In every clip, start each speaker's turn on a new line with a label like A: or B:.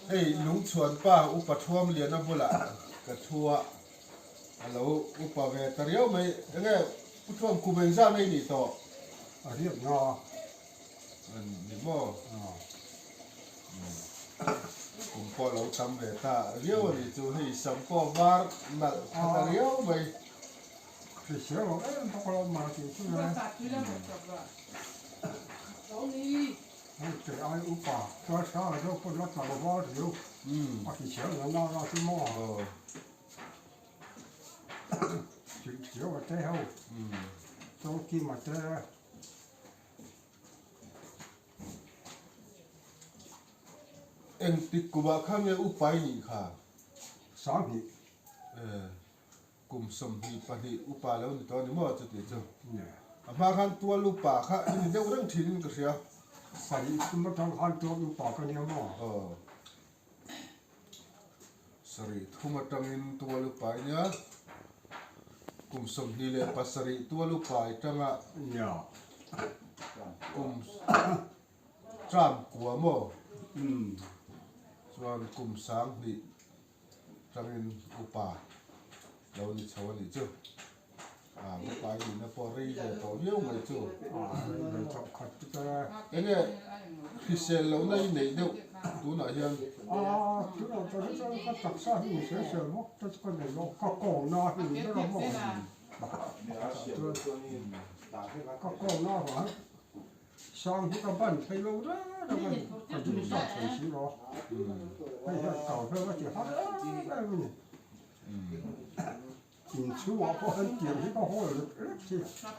A: Hei Lungchhuanpa upa Thuamliana bulah ka thu a, a lo upa ve ta riau mai. Enge Pu Thuam kum engzah mai nih tawh?
B: A riak na.
A: Ni maw? Kum pawh lo tam ve ta riau a nih chu. Hei sam pawh var nalh kha ta riau mai.
B: Hrisel lo em bawk lo mar tih chu le. Hei kei ai upa chuan hrang deuh pawn la tlangval riau a hrisel lo na na chu maw. Hrilhfiau a te ho Chawngkima te.
A: Engtik kumah kha nge upa i nih kha?
B: 20.
A: Kum 22 upa lo ni tawh a ni maw chuti chu? A hma khan tual upa kha i ni deuh reng thin in ka hria.
B: Sarih thum atang khan tual upa ka nia maw?
A: Aw. Sarih thum atangin tual upa i nia. Kum 27 tual upa i tanga.
B: Nia.
A: Kum tram kua maw? Chuan kum 20. Tangin upa lo ni chho a nih chu. A upa i nihna pawh rei ve tawh viau mai chu. Enge hrisel lohna i neih deuh tunah hian?
B: A tunah tak hi chuan ka taksa hi in hrisel vak te chu ka nei lo, ka kawngna hi in ber a maw? Ka kawngna avang Sang hi ka ban thei lo reng reng a ni, ka ding zat thei si lo a, hei hian kau hmel a ti har em em a ni. Inchhungah pawh hian tiang hi ka hawl rek rek hi, ka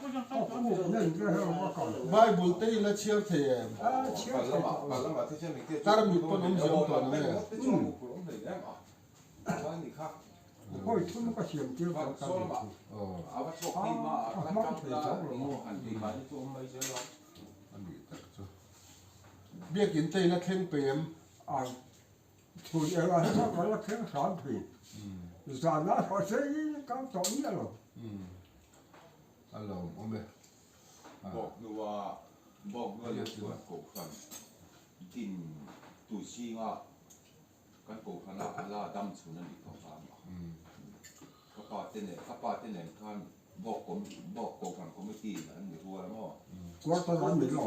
B: kuk nen te hian ka kal.
A: Bible te i la chhiar thei em?
B: A chhiar thei tawh lo.
A: Tarmit pawn awm ziam tawh ang nge?
B: Hawi thum ka siam tir tawh ta ve thu. A hmang thei chauh lo maw?
A: A nih tak chu. Biakin te in a thleng pe em?
B: A chhun engah hi chuan kan la thleng hram thin. Zanah erawh sei kal tawh miah lo.
A: A lawmawm e.
C: Bawk hnua bawk hnua leh chuan kohhran din tu zinga Kan kohhrana a la dam chhun a nih tawh vang a. Ka pa te nen, ka pa te nen khan Bawk com, Bawk Kohhran Committee in an ni rual a maw?
B: Quarter an ni lo.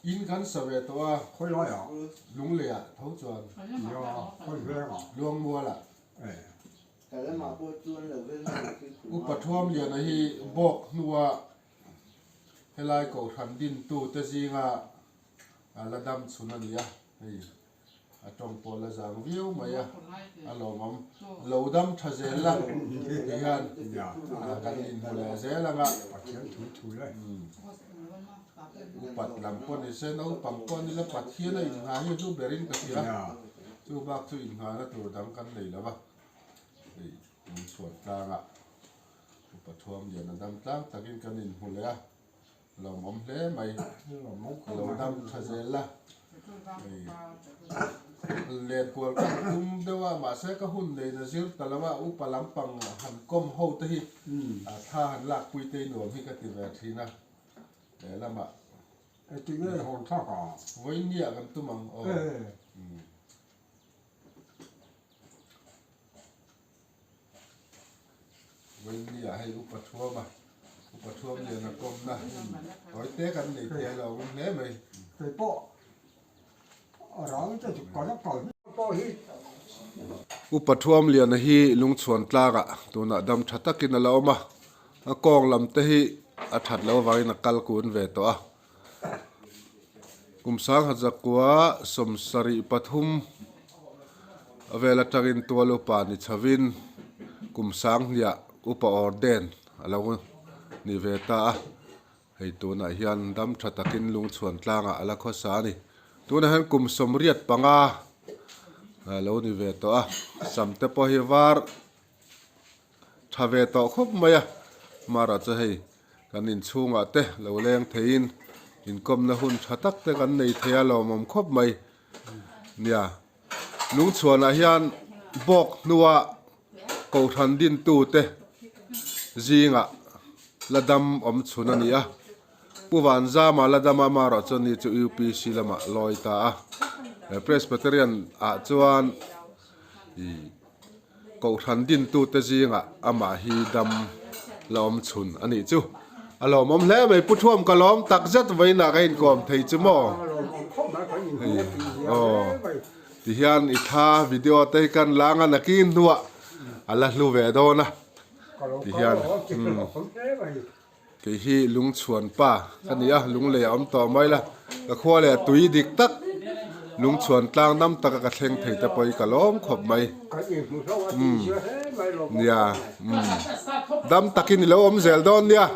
A: In kan sa ve tawh a.
B: Khawi laiah?
A: Lungleiah tho chuan.
B: Nia, khawi vengah?
A: Luangmualah.
B: E.
A: Upa Thuamliana hi Bawk hnua helai kohhran dintute zinga la dam chhun a ni a, hei. A tawng pawh la zang viau mai a, a lawmawm. Lo dam tha zel la ti hian kan inhmu leh zel ang a. Upat lam pawh ni se, naupang pawh ni la Pathian a inngha hi a hlu berin ka hria. Chu bak chu innghahna tur dang kan nei lo va. Hei lungchhuan tlangah Upa Thuamlian a dam tlang takin kan inhmu leh a. Lawmawm hle mai. Ka lo dam tha zel la. Hei len kual ka tum deuh a mahse ka hun nei na zir ta lo a upa lampang han kawm ho te hi thla han lak pui te hi nuam hi ka ti ve thin a lehlamah.
B: Engtinge hawn thlak a?
A: Vawinia kan tum ang aw. Vawinia hei upa thuam a, upa thuam lian a kawmna hmun tawi te kan nei thei a lo awm hle mai.
B: Kei pawh a rang te chu ka la kal pawh hi.
A: Upa thuam liana hi lungchhuan tlangah tunah dam tha takin a la awm a, a kawng lam te hi a that loh avangin a kal kun ve tawh a. Kum 1973 a vel atangin tual upa ni chhovin kum sanghniah upa orden a lo ni ve ta a, hei tunah hian dam tha takin lungchhuan tlangah a la khawsa a ni. Tunah hian kum 85 a lo ni ve tawh a, sam te pawh hi var tha ve tawh khawp mai a, mara chu hei kan inchhungah te lo leng theiin inkawmna hun tha tak te kan nei thei a lawmawm khawp mai nia. Lungchhuanah hian bawk hnua kohhran dintu te zingah la dam awm chhun a ni a, Pu Vanzama la dam a amaherawh chuan ni chu UPC lamah lawi ta a. Presbyterian ah chuan ih Kohhran dintute zingah amah hi dam la awm chhun a nih chu. A lawmawm hle mai Pu Thuam ka lawm tak zet vawiinah ka inkawm thei chu maw? Hei aw tihian i thla video te hi kan la anga nakin hnuah a la hlu ve dawn a tihian umm. Kei hi lungchhuan pa ka ni a, lunglei a awm tawh mai la, ka khua leh tui dik tak lungchhuan tlang dam taka ka thleng thei te pawh hi ka lawm khawp mai. Umm nia umm dam takin i lo awm zel dawn nia.